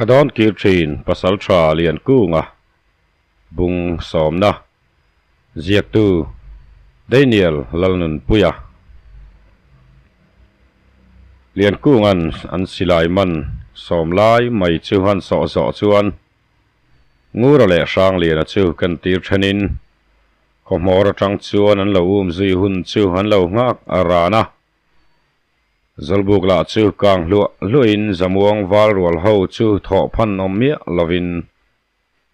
Ka dawn kir thin Pasaltha Liankunga bung sawmna ziaktu Daniel Lalnunpuia Liankunga'n an silai man sawm lai mai chu han sawh zawh chuan Ngura leh Hrangliana chu ken tir thenin khawhmawr atang chuan an lo um zui hun chu an lo nghak a ran a. Zawlbuk lah chu kang hluah hluahin Zamuang val rual ho chu thawh phan awm miah lovin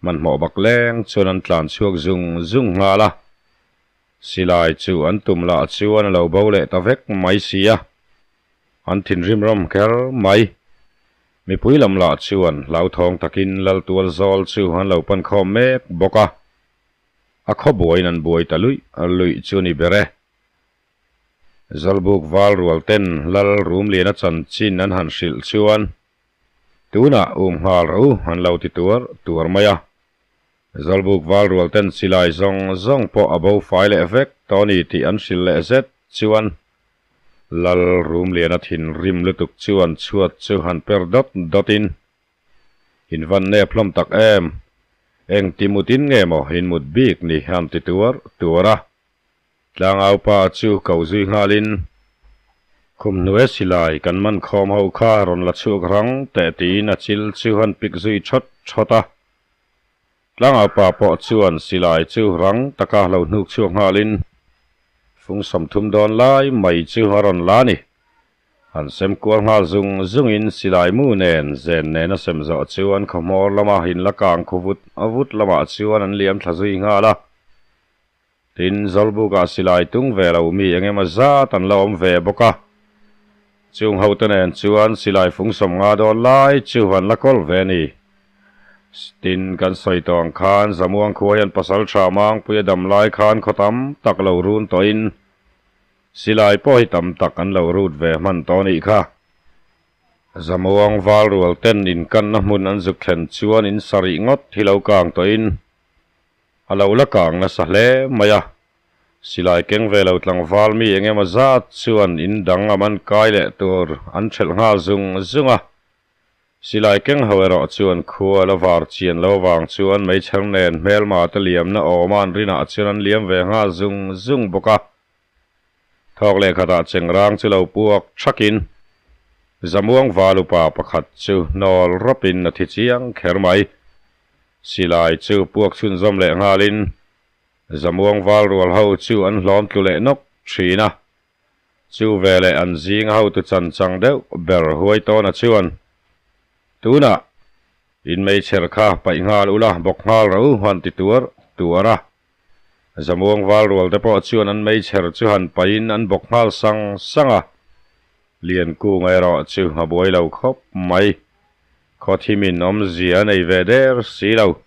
hmanhmawh bak leng chuan an tlan chhuak zung zung nghal a. Silai chu an tum lah chuan a lo bo leh ta vek mai si a, an thinrim ram kher mai. Mipui lam lah chuan hlauthawng takin Laltual zawl chu an lo pan khawm mek bawk a, a khaw buaiin an buai ta luih luih chu a ni ber e. Zawlbuk val rual ten Lal Rumliana chanchin an han hrilh chuan tunah um nghal rawh u an lo ti tuar tuar mai a. Zawlbuk val rual ten silai zawng zawng pawh a bo fai leh vek tawh a ni tih an hrilh leh zet chuan Lal Rumliana thinrim lutuk chuan chhuat chu han per dawt dawt in In van nep hlawm tak em? Eng ti mutin nge maw in mut bik ni an ti tuar tuar a. Tlangaupa chu ko zui nghalin, Khum hnuai silai kan man khawm ho kha rawn la chhuak rang teh tiin a chil chu han pik zui thawt thawt a. Tlangaupa pawh chuan silai chu rang taka lo hnuk chhuak nghalin, Fung 30 dawn lai mai chu a rawn la ni. Han sem kual nghal zung zungin silai mu nen zen nena sem zawh chuan khawhmawr lama inla kang khu vut vut lamah chuan an liam thla zui nghal a. Tin, Zawlbukah silai tung ve lo mi eng emaw zat an la awm ve bawk a. Chung hote nen chuan silai fung 50 dawn lai chu an la kawl ve a ni. Tin, kan sawi tawh ang khan Zamuang khua hian pasal tha Mangpuia dam lai khan khaw tam tak lo run tawhin silai pawh hi tam tak an lo rut ve hman tawh a nih kha. Zamuang val rual ten inkanna hmun an zuk thlen chuan in sarih ngawt hi lo kang tawhin A lo la kang nasa hle mai a, silai keng ve lo tlangval mi eng emaw zat chuan in dang a man kai leh tur an thelh nghal zung zung a. Silai keng ho erawh chuan khua la var chian lo avang chuan meichher nen hmelma te liamna awma an rinah chuan an liam ve nghal zung zung bawk a. Thawk leh khatah chengrang chu lo puak thakin Zamuang val upa pakhat chu hnawl rawpin a thi chiang kher mai. Silai chu puak chhunzawm leh nghalin Zamuang val rual ho chu an hlawm tlu leh nawk thin a. Chu veleh an zing hotu chan chang deuh ber huai tawna chuan tunah in meichher kha paih nghal ula bawk nghal rawh u han ti tuar tuar a. Zamuang val rual te pawh chuan an meichher chu han paihin an bawk nghal sang sang a. Liankung erawh chu a buai lo khawp mai. Khawthimin awmzia a nei ve der si lo.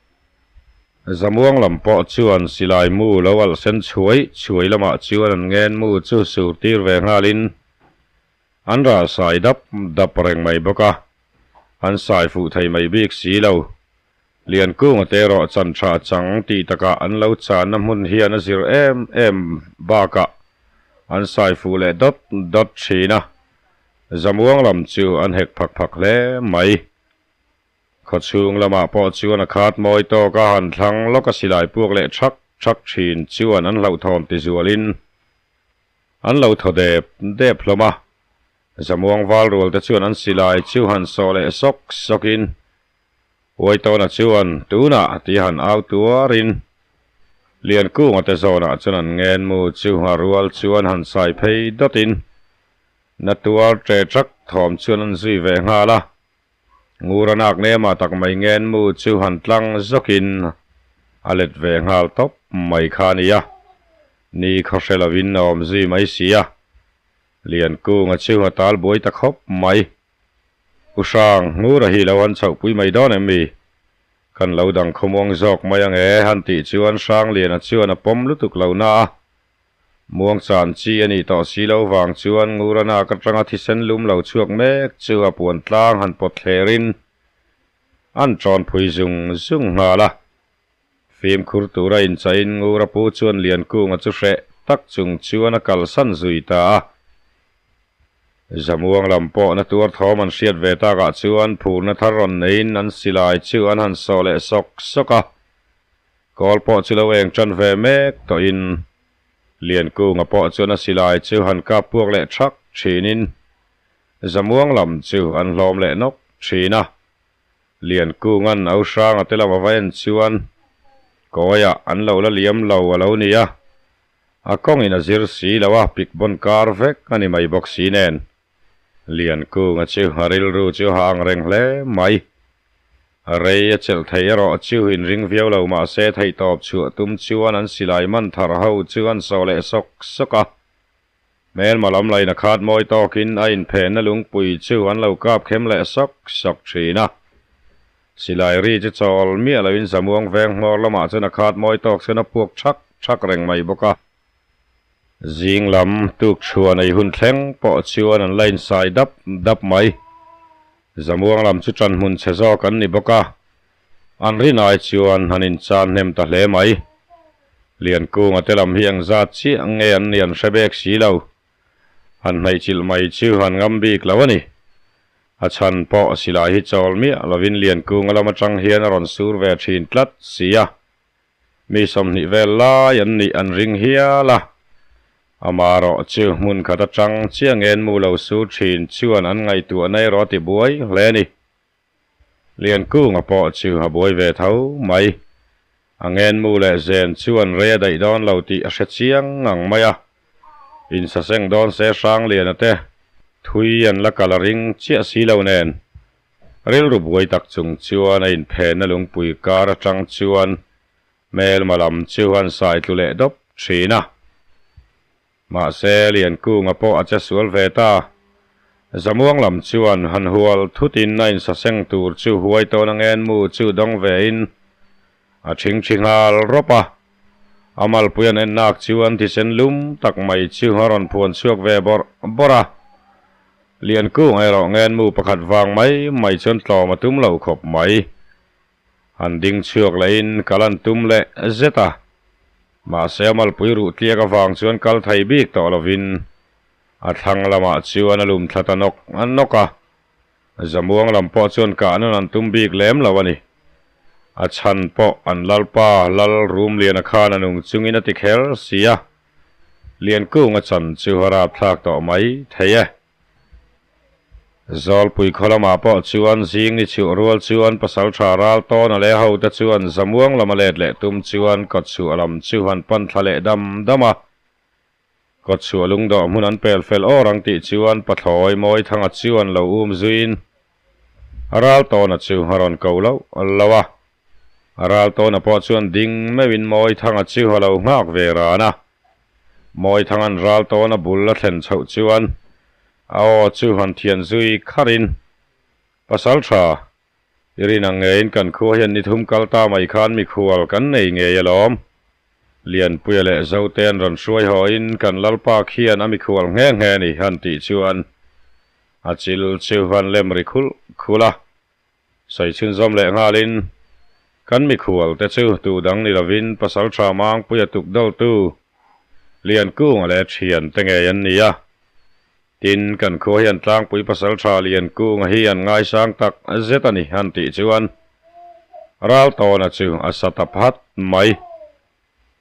Zamuang lam pawh chuan silai mu lo alh sen chhuai chhuai lamah chuan an ngen mu chu sur tir ve nghalin an ral sai dap dap reng mai bawk a, an sai fuh thei mai bik si lo. Liankunga te erawh chan tha chang tih takah an lo channa hmun hian a zir em em bakah an sai fuh leh dawt dawt thin a. Zamuang lam chu an hek phak phak hle mai. Khawchhung lamah pawh chuan a khat mawi tawk a, han thlang lawk a silai puak leh thak thak thin chuan an hlauhthawm ti zualin an lo thaw dep dep hlawm a. Zamuang val rual te chuan an silai chu han sawh leh sawk sawkin Uaitawna chuan tunah ti han au tuarin Liankunga te zawnah chuan an ngen mu chu a rual chuan han sai phei dawtin Na tuar ṭe ṭak thawm chuan an zui ve nghal a, Ngura nak nemah tak mai ngen mu chu han tlang zawkin a let ve nghal tawp mai kha a nia. Ni khaw hre lovin a awm zui mai si a, Liankunga chu a tal buai ta khawp mai. U Hrang, Ngura hi lo han chhohpui mai dawn em mi? Kan lo dang khawmuang zawk mai ang e, han tih chuan Hrangliana chuan a pawm lutuk lo na a. Muang chan chi a nih tawh si lo vang chuan Ngurana ka tanga thisen lum lo chhuak mek chu a puan tlang han pawt thlerin an tawn phui zung zung nghal a. Fimkhur tura inchaihin Ngura pu chuan Liankunga chu hreh tak chung chuan a kalsan zui ta a. Zamuang lam pawh na tuar thawm an hriat ve takah chuan phurna thar rawn neiin an silai chu an han sawh leh sawk sawk a. Kawl pawh chu lo eng tan ve mek tawhin Liankunga pawh chuan a silai chu han kap puak leh thak thinin Zamuang lam chu an hlawm leh nawk thin a. Liankunga'n au hranga te lam a va en chuan kawiah an lo la liam lo a lo ni a. A kawngin a zir si lo a, pik bawn kar vek a ni mai bawk si nen. Liankunga chu a rilru chu a hah ang reng hle mai. Rei a chelh theih erawh chu inring viau lo mah se theihtawp chhuah tum chuan an silai man thar ho chu an sawh leh sawk sawk a. Hmelma lam lain a khat mawi tawkin a inphenna lungpui chu an lo kap khem leh sawk sawk thin a. Silai ri chu chawl miah loin Zamuang veng hmawr lamah chuan a khat mawi tawk chuan a puak thak thak reng mai bawk a. Zing lam tuk chhuan ei hun thleng pawh chuan an la insai dap dap mai. Zamuang lam chu ṭan hmun chhe zawk an ni bawk a, an rinai chuan han inchan hnem ta hle mai. Liankunga te lam hi eng zat chiah nge an ni an hre bek si lo. Han hnaihchilh mai chu han ngam bik lo a ni. A chhan pawh silai hi chawl miah lovin Liankunga lam aṭang hian a rawn sur ve ṭhin tlat si a. Mi 20 vel lai an nih an ring hial a, amarawh chu hmun khat atang chiah ngen mu lo sur thin chuan an ngaihtuahna erawh a ti buai hle a ni. Liankunga pawh chu a buai ve tho mai. A ngen mu leh zen chuan rei a daih dawn lo tih a hre chiang ngang mai a. Insaseng dawn se Hrangliana te thui an la kal a ring chiah si lo nen. Rilru buai tak chung chuan a inphenna lungpui kar atang chuan hmelma lam chu an sai tlu leh dawp thin a. Mahse, Liankunga pawh a che sual ve ta. Zamuang lam chuan han hual thutin a insaseng tur chu huai tawn a ngenmu chu dawng vein a thingthi nghal rawp a. A malpui an ennak chuan thisen lum tak mai chu a rawn phuan chhuak ve bawrh bawrh a. Liankung erawh ngenmu pakhat vang mai mai chuan tlawm a tum lo khawp mai. An ding chhuak lehin kal an tum leh zet a. Mahse a malpui ruh tliak avang chuan kal thei bik tawh lovin a thlang lamah chuan a lum thla ta nawk nawk a. Zamuang lam pawh chuan kah nan an tum bik lem lo a ni. A chhan pawh an lalpa Lal Rumliana khan a nung chungin a ti kher si a. Liankunga chan chu a rapthlak tawh mai thei e. Zawlpui khaw lamah pawh chuan zing ni chhuah rual chuan pasaltha ral tawn a leh hote chuan Zamuang lama let leh tum chuan kawtchhuah lam chu han pan thla leh dam dam a. Kawtchhuah lungdawh hmun an pel fel awr ang tih chuan Pathlawi Mawithanga chuan lo um zuiin ral tawna chu a rawn ko loh lo a. A ral tawna pawh chuan ding meuhin Mawithanga chu a lo nghak ve ran a. Mawithanga'n ral tawna bul a thlen chhoh chuan a aw chu han thian zui kharin, Pasal tha, i rin ang ngeiin kan khua hian ni thum kal ta mai khan mikhual kan nei ngei alawm. Lianpuia leh Zote an rawn hruai hawhin kan Lalpa khian a mikhual nghe nghe ni han tih chuan a chil chu han lem ri khulh khulh a. Sawi chhunzawm leh nghalin, Kan mikhual te chu tu dang ni lovin Pasalṭha Mangpuia tuk dawltu Liankunga leh thian te ngei an ni a. Tin, kan khua hian tlangpui Pasalṭha Liankunga hi an ngaisang tak zet a ni han tih chuan Raltawna chu a sa ta phat mai.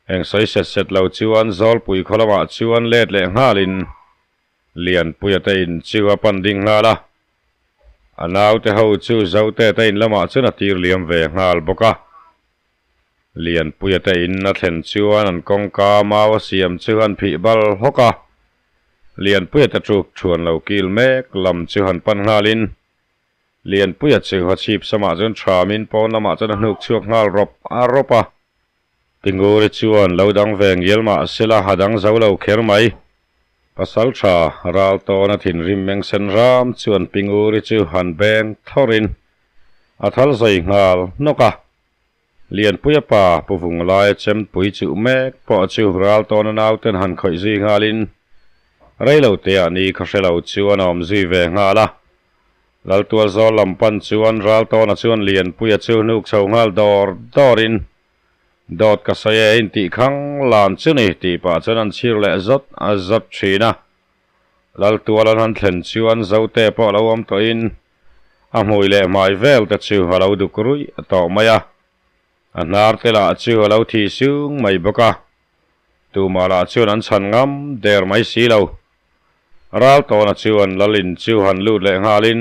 Eng sawi set set lo chuan Zawlpui khaw lamah chuan let leh nghalin Lianpuia te in chu a pan ding nghal a, a naute ho chu Zote te in lamah chuan a tir liam ve nghal bawk a. Lianpuia te in a thlen chuan an kawngka mau a siam chu an phih bal hawk a, Lianpuia te tuk thuan lo kil mek lam chu han pan nghalin Lianpuia chu a chhip samah chuan thamin pawn lamah chuan a hnuk chhuak nghal rawp a rawp a. Pinguri chuan lo dang ve ngial mah sela a dang zo lo kher mai. Pasal tha ral tawna thinrim meng sen ram chuan Pinguri chu han beng thawrin a thal zai nghal hnawk a. Lianpuia pa Pu Vunglaia chempui chuh mek pawh chu ral tawna nauten han khawih zui nghalin reilo teah ni khaw hre lo chuan a awm zui ve nghal a. Laltual zawl lam pan chuan ral tawna chuan Lianpuia chu hnuk chho nghal dawr dawrin Dawt ka sawi e intih khang lan chu ni tih pah chuan an chhir leh zawt a zawt thin a. Laltual an han thlen chuan Zote pawh a lo awm tawhin a hmui leh hmai vel te chu a lo duk ruih tawh mai a, a hnar te lah chu a lo thi sung mai bawk a, tumah lah chuan an chhan ngam der mai si lo. Raltawna chuan Lalin chu han lut leh nghalin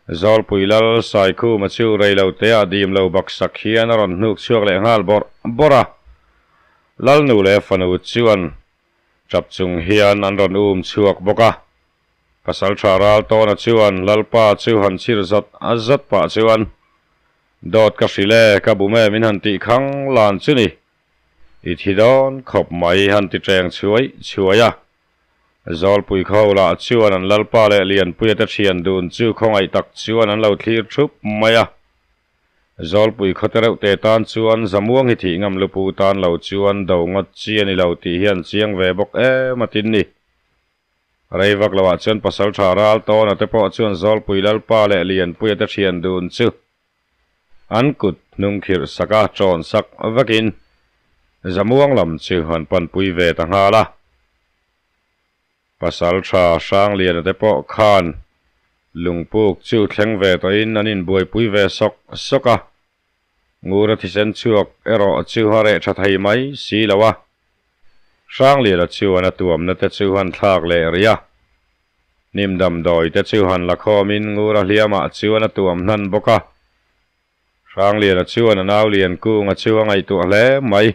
Zawlpui Lal Saikhuma chu reilo teah dim lo baksak hian a rawn hnuk chhuak leh nghal bawrh bawrh a, Lalnu leh fanu chuan Tap chung hian an rawn um chhuak bawk a. Pasaltha Raltawna chuan Lalpa chu han chhir zawt zawt pah chuan, Dawt ka hrilh e, ka bum e min han tih khang lan chu ni. I thi dawn khawp mai han ti teng chhuai chhuai a. Zawlpui kho lah chuan an Lalpa leh Lianpuia te thian dun chu khawngaih tak chuan an lo thlir thup mai a. Zawlpui khawte reuh te tan chuan Zamuang hi thih ngam lupu tan lo chuan do ngawt chi a ni lo tih hian chiang ve bawk em a tin ni. Rei vak loah chuan Pasaltha ral tawna te pawh chuan Zawlpui Lalpa leh Lianpuia te thian dun chu an kut hnung khirh sak a tawn sak vekin Zamuang lam chu an panpui ve ta nghal a. Pasaltha Hrangliana te pawh khan lungpuk chu thleng ve tawhin an inbuaipui ve sawk sawk a, Ngura thisen chhuak erawh chu a reh tha thei mai si lo a. Hrangliana chuan a tuamna te chu han thlak leh rih a, hnim damdawi te chu han la khawmin Ngura hliamah chuan a tuam hnan bawk a. Hrangliana chuan a nau Liankunga chu a ngaihtuah hle mai.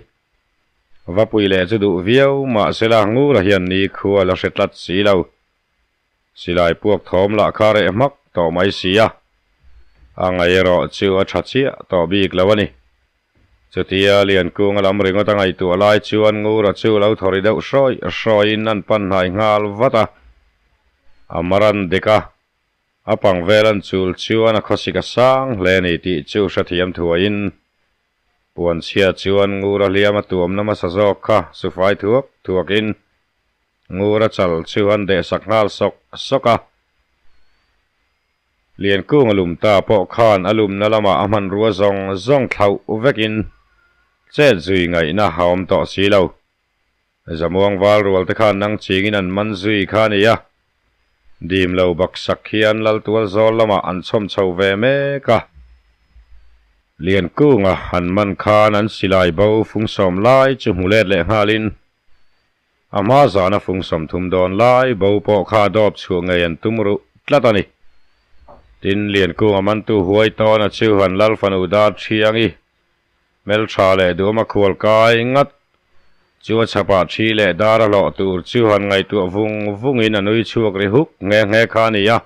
Va pui leh chu duh viau mahsela Ngura hian ni khu a la hre tlat si lo. Silai puak thawm lah kha reh hmak tawh mai si a, a ngaih erawh chu a tha chiah tawh bik lo a ni. Chutia Liankunga lam ringawt a ngaihtuah lai chuan Ngura chu lo thawri deuh hrawih hrawihin an pan hnai nghal vat a, a maran dek a. A pang vel an chul chuan a khawsik a sang hle a ni tih chu hrethiam thuaiin Puanchhia chuan Ngura hliam a tuamna hmasa zawk kha sufai thuak thuakin Ngura chal chu an dehsak nghal sawk sawk a. Liankung a lum ta pawh khan a lumna lamah a hmanrua zawng zawng thlauh vekin chet zui ngaihna a awm tawh si lo. Zamuang val rual te khan nang chingin an man zui kha a ni a, dim lo baksak hian Laltual zawl lamah an chhawm chho ve mek a. Liankunga an man khan an silai bo fungsawm lai chu hmu let leh nghalin a hma zana fungsawm thum dawn lai bo pawh kha dawp chhuah ngei an tum ruh tlat a ni. Tin, Liankunga mantu huai tawna chu an Lal fanu dar thiangi Hmeltha leh duhawm a khual kai ngat. Chu a chhapah thi leh dar a hlawh tur chu han ngaihtuah vung vungin a nui chhuak ri huk nghe nghe kha a ni a.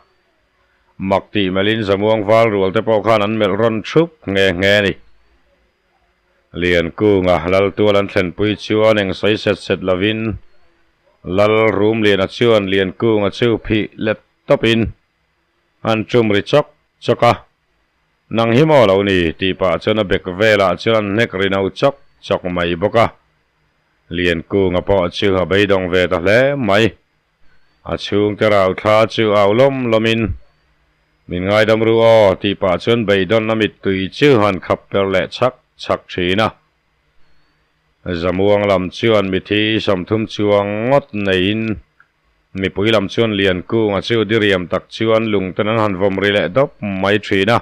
Mak tih melhin Zamuang val rual te pawh khan an melh rawn thup nghe nghe a ni. Liankunga Laltual an thlenpui chuan eng sawi set set lovin Lal Rumliana chuan Liankunga chu phih let tawpin an tum ri chawk chawk a. Nang hi maw lo ni? tih pah chuan a bek velah chuan an hnek ri no chawk chawk mai bawk a. Liankunga pawh chu a beidawng ve ta hle mai. A chhungte rau thla chu au lawm lawmin, Min ngaidam ru aw, tih pah chuan beidawn a mittui chu han khap per leh chhak chhak thin a. Zamuang lam chuan mithi 30 chuang ngawt neiin Mipui lam chuan Liankunga chu diriam tak chuan lungten an han vawm ri leh dawp mai thin a.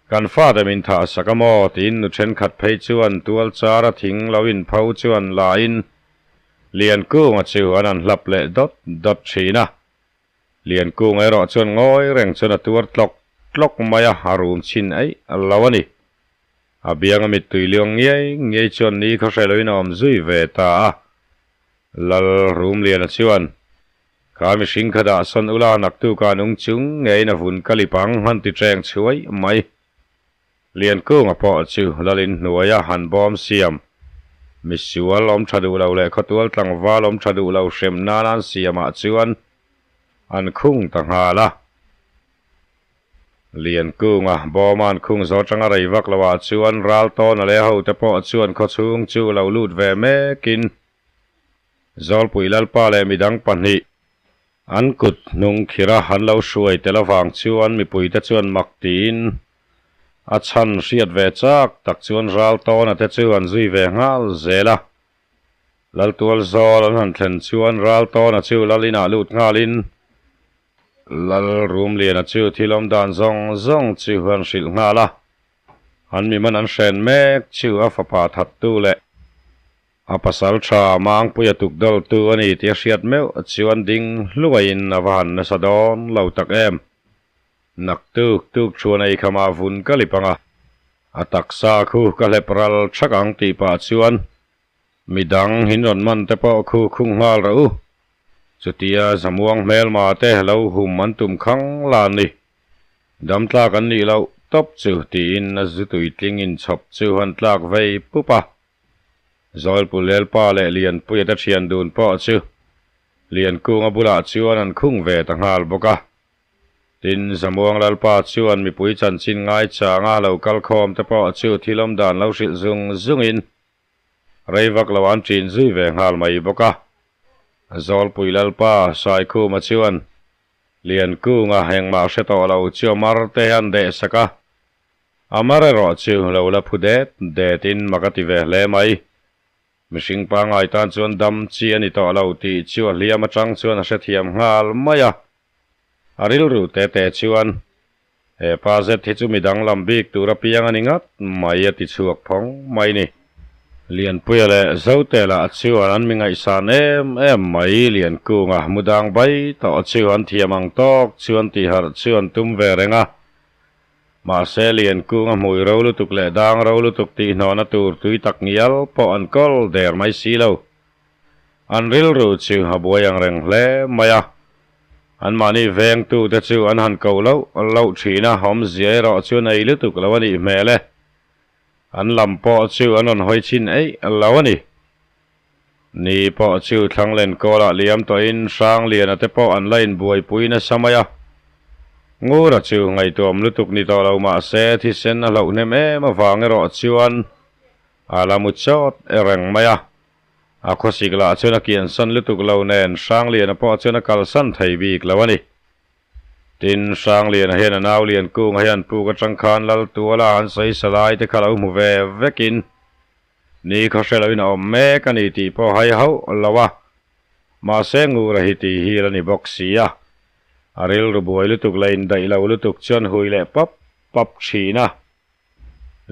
Kan fate min thah sak a maw tiin nu thenkhat phei chuan tual chara thing lo inpho chuan lain Liankunga chu an han hlap leh dawt dawt thin a. Liankunga erawh chuan ngawi reng chuan a tuar tlawk tlawk mai a, a rum chhin eih lo a ni. A bianga mittui liang ngiai ngiai chuan ni khaw hre loin a awm zui ve ta a. Lal Rumliana chuan, Kha mihring kha dah sawn ula naktuka nung chung ngeiin a vun ka lip ang han ti ṭeng chhuai mai. Liankunga pawh chu Lalin hnuaia han bawm siam, misual awm ṭha duh lo leh khawtual tlangval awm ṭha duh lo hrem nan an siamah chuan an khung ta nghal a. Liankunga bawma an khung zawh atanga rei vak loah chuan Raltawna leh hote pawh chuan khawchhung chu lo lut ve mekin Zawlpui Lalpa leh midang pahnih an kut hnung khirh a an lo hruai tel avang chuan mipuite chuan mak tiin a chhan hriat ve chak tak chuan Raltawna te chu an zui ve nghal zel a. Laltual zawl an han thlen chuan Raltawna chu lal inah lut nghalin Lal Rumliana chu thil awm dan zawng zawng chu an hrilh nghal a. An mi man an hren mek chu a fapa thattu leh a pasal tha Mangpuia tukdawltu a ni tih a hriat meuh chuan ding hluaiin a va han nasa dawn lo tak em. Naktuk tuk chuan ei khamah vun ka lip ang a, a taksa khu ka hlep ral thak ang tih pah chuan Midang hin rawn man te pawh khu khung nghal rawh u. Chutia Zamuang hmelma te lo hum an tum khang la ni. Dam tlak an nih loh tawp chu tiin a zu tuitling inchhawp chu han tlak vei pup a. Zawlpu Lelpa leh Lianpuia te thian dun pawh chu Liankunga bulah chuan an khung ve ta nghal bawk a. Tin, Zamuang Lalpa chuan mipui chanchin ngaichanga lo kal khawm te pawh chu thil awm dan lo hrilh zung zungin Rei vak lo an ṭin zui ve nghal mai bawk a. Zawlpui Lalpa Saikhuma chuan Liankunga engmah hre tawh lo chu a mar te an deh sak a. A mar erawh chu lo la phu det det in mak a ti ve hle mai. Mihring pangngai tan chuan dam chi a ni tawh lo tih chu a hliam atang chuan a hrethiam nghal mai a. A rilru te te chuan He pa zet hi chu mi danglam bik tur apiang a ni ngat mai a ti chhuak phawng mai ni. Lianpuia leh Zotela chuan an mi ngaihsan em em mai Liankunga mudang bai tawh chu an thiam ang tawk chuan tihharh chu an tum ve reng a. Mahse Liankunga hmui ro lutuk leh dang ro lutuk tihhnawhna tur tui tak ngial pawh an kawl der mai si lo. An rilru chu a buai ang reng hle mai a, anmahni vengtute chu an han ko loh loh thin a, awmzia erawh chu nei lutuk lo a nih hmel e. An lam pawh chu an rawn hawi chhin eih lo a ni. Ni pawh chu Thlanglen kawlah liam tawhin Hrangliana te pawh an la inbuaipui nasa mai a. Ngura chu ngaihtuam lutuk ni tawh lo mah se thisen a hlauh hnem em avang erawh chuan a la mu chawt reng mai a. A khawsik lah chuan a kiansan lutuk lo nen Hrangliana pawh chuan a kalsan thei bik lo a ni. Tin, Hrangliana hian a nau Liankunga hian puk atang khan Laltuala an sawi sa lai te kha lo hmu ve vekin ni khaw hre loin a awm mek a ni tih pawh hai hauh lo a. Mahse Ngura hi tih hi la ni bawk si a. A rilru buai lutuk leh indaih lo lutuk chuan hui leh pap pap thin a.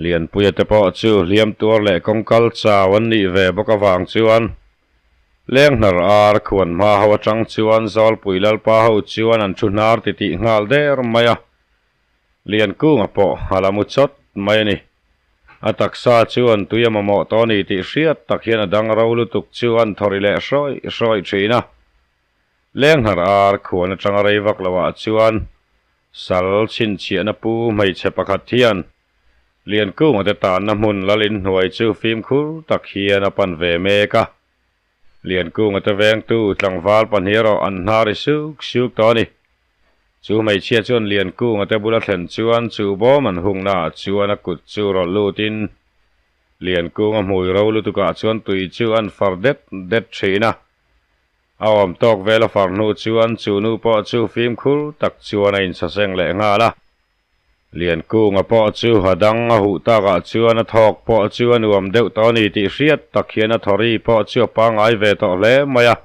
Lianpuia te pawh chu hliam tuar leh kawngkal chau an nih ve bawk avang chuan Lenghnar ar khuan hma ho atang chuan Zawlpui Lalpa ho chuan an thu hnar ti tih nghal der mai a, Liankunga pawh a la mu chawt mai a ni. A taksa chuan tui a mamawh tawh a ni tih hriat tak hian a dang ro lutuk chu an thawri leh hrawih hrawih thin a. Lenghnar ar khuan atanga rei vak loah chuan Sal chhinchhiahna pu hmeichhe pakhat hian Liankunga te tanna hmun lal inhnuai chu fimkhur tak hian a pan ve mek a. Liankunga te vengtu tlangval pahnih erawh an hnar i suk suk tawh a ni. Chu hmeichhia chuan Liankunga te bula thlen chuan chu bawm an hungnaah chuan a kut chu rawlh lutin Liankunga hmui ro lutukah chuan tui chu an far det det thin a. A awm tawk vel a far hnu chuan chu nu pawh chu fimkhur tak chuan a insaseng leh nghal a. Liankunga pawh chu a dang a huh takah chuan a thawk pawh chu a nuam deuh tawh a ni tih hriat tak hian a thawri pawh chu a pangngai ve tawh hle mai a.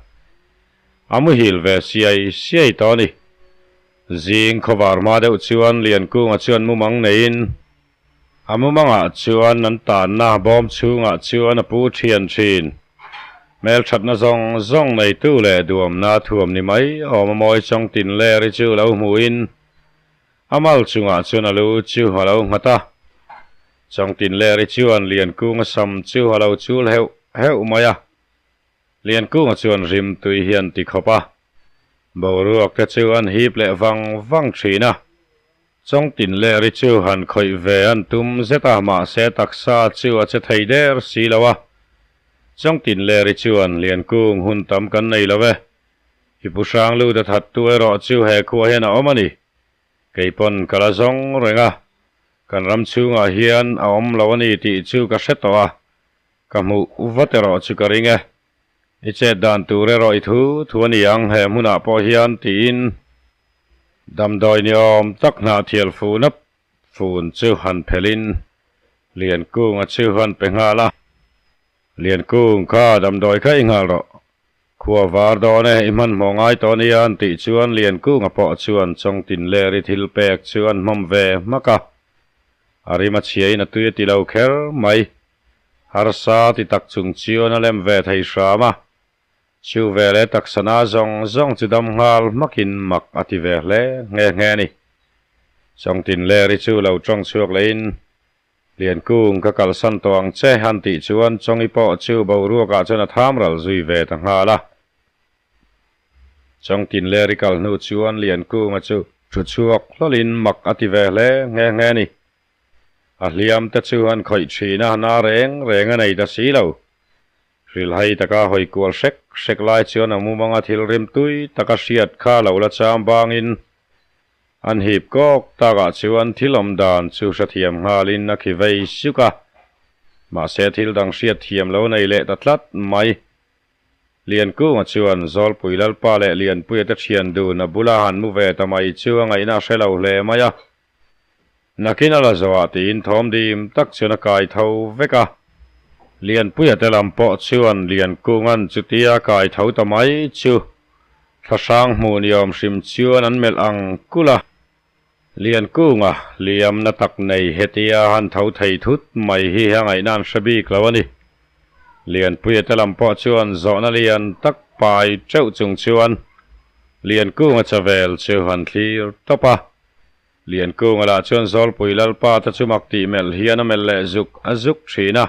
A muhil ve siai siai tawh a ni. Zing khawvar hma deuh chuan Liankunga chuan mumang neiin a mumangah chuan an tanna bawm chhungah chuan a pu thian thin. Hmelthatna zawng zawng neitu leh duamna thuam ni mai awm a mawi chawng tin ler hi chu lo hmuhin a mal chungah chuan a lu chu a lo nghat a. Chawng tin ler hi chuan Liankunga sam chu a lo chul heuh heuh mai a. Liankunga chuan rim tui hi an ti khawp a, boruak te chu an hip leh vang vang thin a. Chawngtin leh ri chu han khawih ve an tum zet a, mahse taksa chu a che thei der si lo a. Chawngtin leh ri chuan Liankung hun tam kan nei lo e. I pu hrang lut a thattu erawh chu he khua hian a awm a ni. Kei pawn ka la zawng reng a, kan ram chhungah hian a awm lo a ni tih chu ka hre tawh a, Ka hmuh vat erawh chu ka ring e. I chet dan tur erawh i thu thu a ni ang he hmunah pawh hian tiin damdawi ni awm tak hnahthial fun a fun chu han phelhin Liankunga chu han pe nghal a. Liankung kha damdawi kha i nghal rawh. Khua var dawn e, i hmanhmawh ngai tawh nia an tih chuan Liankunga pawh chuan Chawngtinleri thil pek chu an hmawm ve hmak a. A rim a chhiain a tui a ti lo kher mai. Harsa ti tak chung chuan a lem ve thei hram a. Chu veleh taksana zawng zawng chu dam nghal hmakin mak a ti ve hle nghe nghe a ni. Chawngtinleri chu lo tawng chhuak lehin Liankung ka kalsan tawh ang che han tih chuan Chawngi pawh chu boruakah chuan a tham ral zui ve ta nghal a. Chawngtin ler i kal hnu chuan Liankunga chu thu chhuak hlawlin mak a ti ve hle nghe nghe a ni. A hliam te chu an khawih thin a, na reng reng a nei ta si lo. Hrilhai taka hawi kual hrek hrek lai chuan a mumanga thil rim tui taka hriat kha lo la cham bangin An hip kawk takah chuan thil awm dan chu hrethiam nghalin a khi vei suk a, mahse thil dang hriat thiam lo nei leh ta tlat mai. Liankunga chuan Zawlpui Lalpa leh Lianpuia te thian dun a bula han mu ve ta mai chu a ngaihna a hre lo hle mai a. Nakin a la zawhah tiin thawm dim tak chuan a kai tho vek a. Lianpuia te lam pawh chuan Liankunga'n chutia kai tho ta mai chu Thlahrang hmuh ni awm hrim chuan an melh ang kulh a, Liankunga hliamna tak nei hetia han tho thei thut mai hi a ngaihna an hre bik lo a ni. Lianpuia te lam pawh chuan zawhna lian tak pai teuh chung chuan Liankunga chavel chu han thlir tawp a. Liankunga lah chuan Zawlpui Lalpa te chu mak tih melh hian a melh leh zuk a zuk thin a.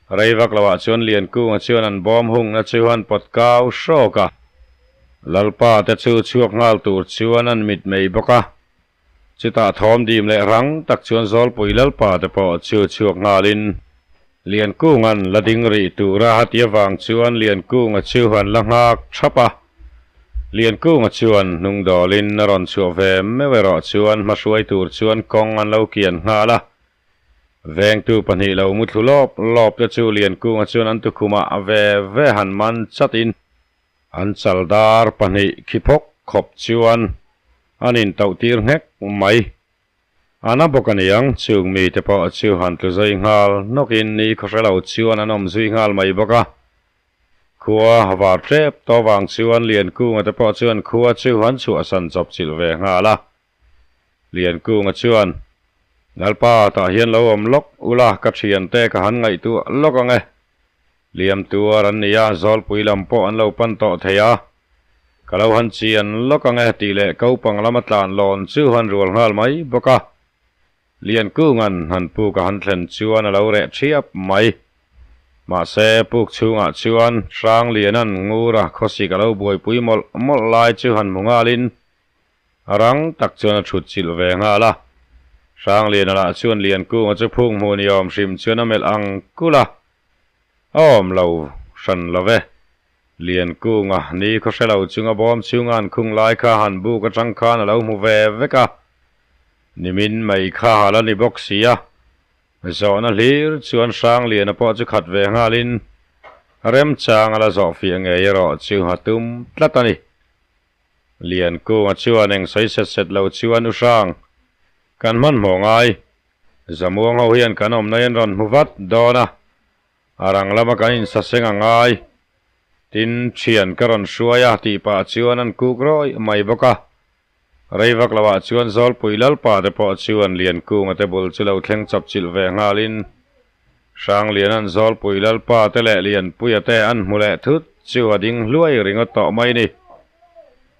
Rei vak loah chuan Liankunga chuan an bawm hungna chu an pawt kau hrawk a, Lalpa te chu chhuak nghal tur chuan an mit mei bawk a. Chutah thawm dim leh rang tak chuan Zawlpui Lalpa te pawh chu chhuak nghalin Liankunga'n la ding rih tura a ti avang chuan Liankunga chu an la nghak thap a. Liankunga chuan hnung dawlin a rawn chhuah ve meuh erawh chuan hmahruai tur chuan kawng an lo kian nghal a. Vengtu pahnih lo muthlu lawp lawp te chu Liankunga chuan an tukhumah a ve ve han man chatin an chaldar pahnih khi phawk khawp chuan an intauh tir nghek mai. A na bawk a niang, chung mite pawh chu han tlu zui nghal nawkin ni khaw hre lo chuan an awm zui nghal mai bawk a. Khua var tep tawh vang chuan Liankunga te pawh chuan khua chu an chhuahsan chawpchilh ve nghal a. Liankunga chuan, Lalpa, tah hian lo awm lawk ula, ka thiante ka han ngaihtuah lawk ang e. Liam tuar an ni a, Zawlpui lam pawh an lo pan tawh thei a. Ka lo han chian lawk ang e tih leh kopang lama tlan lawn chu han rual nghal mai bawk a. Liankunga'n han puk a han thlen chuan a lo reh thiap mai. Mahse, puk chhungah chuan Hrangliana'n Ngura khawsik a lo buaipui mawlh mawlh lai chu han hmu nghalin, A rang tak chuan a thut chilh ve nghal a. Hrangliana lah chuan Liankunga chu phung hmuh ni awm hrim chuan a melh ang kulh a. A awm lo hran lo ve. Liankunga ni khaw hre lo chunga bawm chhunga an khung lai kha han buk atang khan a lo hmu ve vek a. Nimin mai kha a la ni bawk si a. Zawhna hlir chuan Hrangliana pawh chu khat ve nghalin remchang a la zawh fiah ngei erawh chu a tum tlat a ni. Liankunga chuan eng sawi set set lo chuan u hrang kan hmanhmawh ngai. Zamuang ho hian kan awmna hi an rawn hmu vat dawn a, a rang lama kan insaseng a ngai. Tin, thian ka rawn hruai a tih pah chuan an kuk rawih mai bawk a. Rei vak loah chuan Zawlpui Lalpa te pawh chuan Liankunga te bul chu lo thleng chawp chilh ve nghalin Hrangliana'n Zawlpui Lalpa te leh Lianpuia te an hmu leh thut chu a ding hluai ringawt tawh mai ni.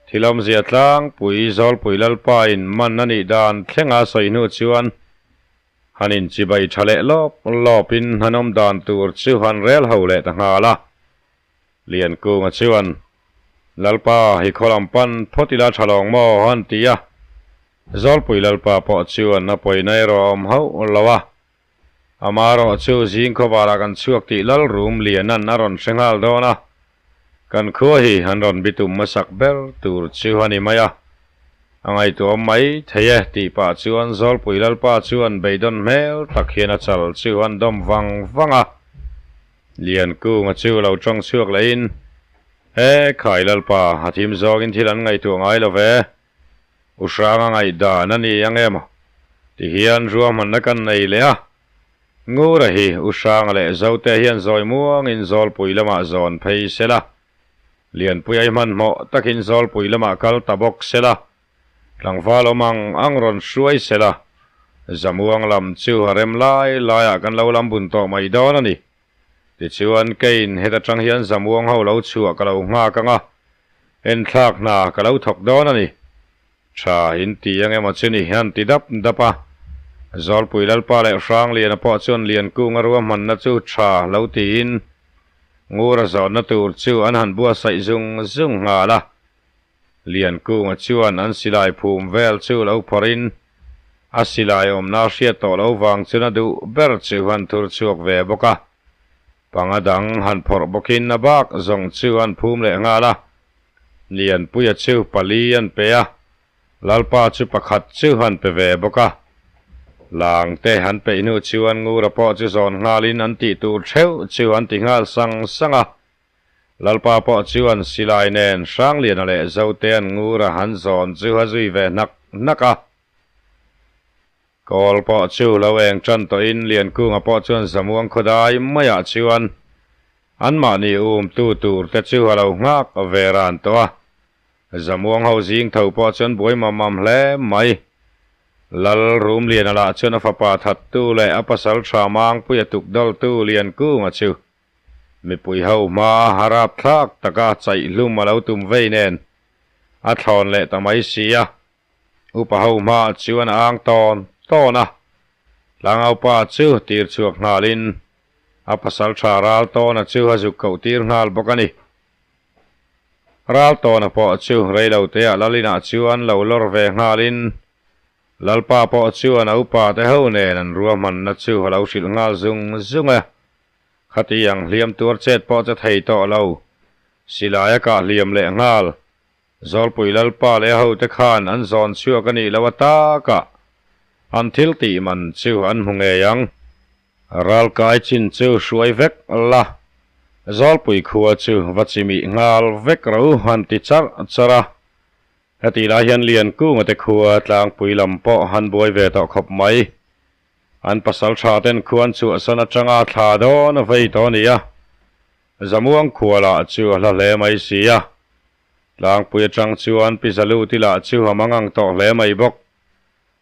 Thil awmzia tlangpui Zawlpui Lalpa in man a nih dan thlenga sawi hnu chuan han inchibai tha leh lawp lawpin han awm dan tur chu han rel ho leh ta nghal a. Liankunga chuan, Lalpa, hi khaw lam pan phawt ila tha lawng maw? han ti a. Zawlpui Lalpa pawh chuan a pawina erawh a awm hauh lo a. Amarawh chu zing khawvarah kan chhuak tih lal rum lianan a rawn hre nghal dawn a, kan khua hi an rawn bitum hmasak ber tur chu a ni mai a, a ngaihtuahawm mai thei e tih pah chuan Zawlpui Lalpa chuan beidawn hmel tak hian a chal chu an dawm vang vang a, Liankunga chu lo tawng chhuak lehin, He khai Lalpa, a thim zawngin thil an ngaihtuah ngai lo ve. U Hranga ngaihdan a ni ang em? Tihian ruahmanna kan nei leh a. Ngura hi U Hranga leh Zote hian zawi muangin Zawlpui lamah zawn phei sela, Lianpui ai hmanhmawh takin Zawlpui lamah kal ta bawk sela, Tlangval awm ang ang rawn hruai sela, Zamuang lam chu a rem lai laiah kan lo lam bun tawh mai dawn a ni. Tichuan, keiin heta tang hian Zamuang ho lo chhuah ka lo nghak ang a, enthlak hna ka lo thawk dawn a ni. Tha in ti ang emaw chu ni han ti dap dap a. Zawlpui Lalpa leh Hrangliana pawh chuan Liankunga ruahmanna chu tha lo tiin Ngura zawnna tur chu an han buatsaih zung zung nghal a. Liankunga chuan an silai phum vel chu lo phawrhin a silai awmna hriat tawh lo vang chuan a duh ber chu han thur chhuak ve bawk a. Panga dang han phawrh bawkin a bak zawng chu an phum leh nghal a. Lianpuia chu pali an pe a, Lalpa chu pakhat chu an pe ve bawk a. Lang te an peih hnu chuan Ngura pawh chu zawn nghalin an tih tur theuh chu an ti nghal sang sang a. Lalpa pawh chuan silai nen Hrangliana leh Zotean Ngura han zawn chu a zui ve hnak hnak a. Kawl pawh chu lo eng tan tawhin Liankunga pawh chuan Zamuang khawdai maiah chuan anmahni umtu tur te chu a lo nghak ve ran tawh a. Zamuang ho zing tho pawh chuan buai mam mam hle mai. Lal Rumliana lah chuan a fapa thattu leh a pasal tha Mangpuia tukdawltu Liankunga chu mipui ho hmaa harap thlak taka chaihlum a lo tum vei nen a thlawn leh ta mai si a. Upa ho hmaah chuan a ang tawn tawn a, tlangaupa chu tir chhuak nghalin a pasal tha ral tawna chu a zuk koh tir nghal bawk a ni. Ral tawna pawh chu reiloteah Lalinah chuan lo lawr ve nghalin Lalpa pawh chuan a upa te ho nen an ruahmanna chu a lo hrilh nghal zung zung a, khati ang hliam tuar chet pawh che thei tawh lo, silai a kah hliam leh nghal. Zawlpui Lalpa leh a hote khan an zawn chhuak a nih loh atakah an thil tih man chu an hmu ngei ang. Ralkai chin chu hruai vek la, Zawlpui khua chu va chimih nghal vek ro han ti charh charh a. Hetih lai hian Liankunga te khua tlangpui lam pawh han buai ve tawh khawp mai. An pasal tha ten khuan chhuahsan atanga thla dawn a vei tawh a ni a. Zamuang khua lah chu a hla hle mai si a. Tlangpui atang chuan Pi Zaluti lah chu a mangang tawh hle mai bawk.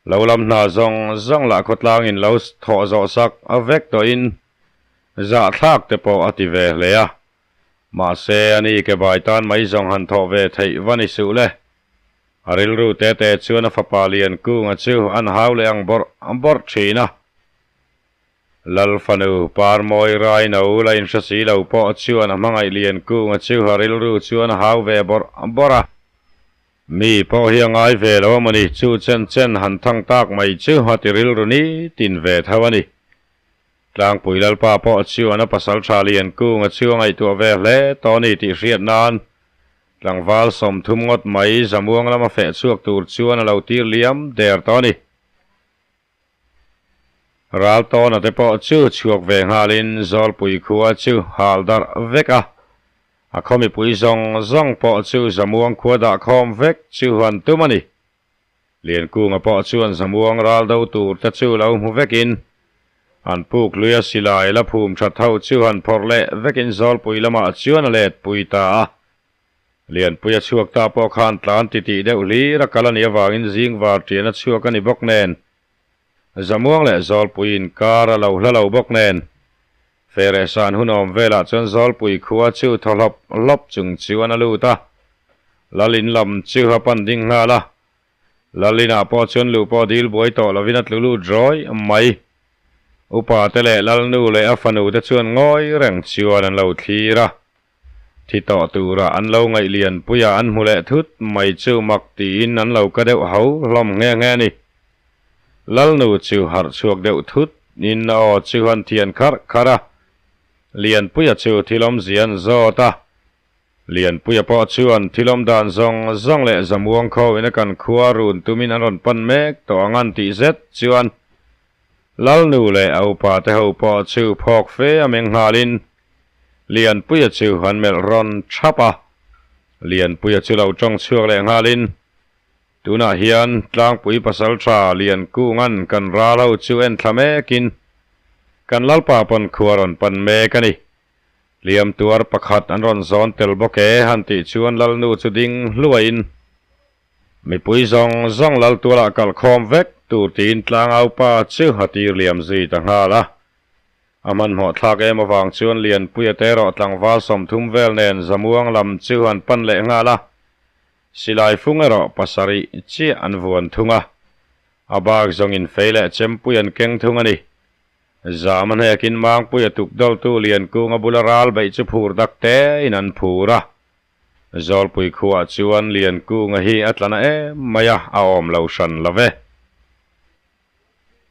Lo lam hna zawng zawng lah khawtlangin lo thawh zawh sak a vek tawhin zahthlak te pawh a ti ve hle a. Mahse, ani ke bai tan mai zawng han thawh ve theih va ni suh le. A rilru te te chuan a fapa Liankunga chu an hau leh ang bawrh bawrh thin a. Lal fanu Parmawi Raino la inhre si lo pawh chuan a hmangaih Liankunga chu a rilru chuan a hau ve bawrh bawrh a. Mi pawh hi a ngai ve lo a mawni, chu chen chen han thang tak mai chu a ti rilru nitin ve tho a ni. Tlangpui Lalpa pawh chuan a pasal tha Liankunga chu a ngaihtuah ve hle tawh a ni tih hriat nan tlangval 30 ngawt mai Zamuang lama feh chhuak tur chuan a lo tir liam der tawh a ni. Ral tawna te pawh chu chhuak ve nghalin Zawlpui khua chu hal darh vek a, a khaw mipui zawng zawng pawh chu Zamuang khua dah khawm vek chu han tum a ni. Liankunga pawh chuan Zamuang ral do tur te chu lo hmu vekin an puk luia silai la phum that ho chu han phawrh leh vekin Zawlpui lamah chuan a let pui ta a. Lianpui a chhuak ta pawh khan tlan titih deuh hlir a kal a nih avangin zing var ṭian a chhuak a ni bawk nen, Zamuang leh Zawlpui inkar a lo hla lo bawk nen, Ferehsan hun awm velah chuan Zawlpui khua chu thaw hlawp hlawp chung chuan a lut a, Lal in lam chu a pan ding nghal a, Lal inah pawh chuan luh pawh dil buai tawh lovin a tlu lut rawi mai. Upa te leh Lalnu leh a fanu te chuan ngawi reng chuan an lo thlir a. Thi tawh tura an lo ngaih lianpuia an hmu leh thut mai chu mak tiin an lo ka deuh ho hlawm nghe nghe a ni. Lalnu chu harh chhuak deuh thut in a aw chu an thian kharh kharh a, Lianpuia chu thil awmzia an zawt a. Lianpuia pawh chuan thil awm dan zawng zawng leh zamuang kho in a kan khua run tumin an rawn pan mek tawh ang an tih zet chuan Lalnu leh a upa te ho pawh chu phawk fe a meng nghalin Lianpuia chu an melh rawn thap a, Lianpuia chu lo tawng chhuak leh nghalin, Tunah hian Tlangpui pasal tha Liankunga'n kan ral ho chu en thla mekin, Kan Lalpa pawn khua rawn pan mek a ni. Hliam tuar pakhat an rawn zawn tel bawk e han tih chuan Lalnu chu ding hluaiin mipui zawng zawng Laltualah kalkhawm vek tur tiin tlangaupa chu a tir liam zui ta nghal a. A hmanhmawh thlak em avang chuan Lianpuia te erawh tlangval 30 vel nen Zamuang lam chu an pan leh nghal a. Silai fung erawh pasarih chiah an vuan thung a. A bak zawngin fei leh chempui an keng thung a ni. Zam a hnekin Mangpuia tukdawltu Liankunga bula ral beih chu phur dak tein an phur a. Zawlpui khuaah chuan Liankunga hi a tla na em mai a, a awm lo hran lo ve.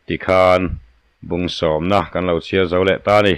Tikhan bung sawmna kan lo chhiar zo leh ta a ni.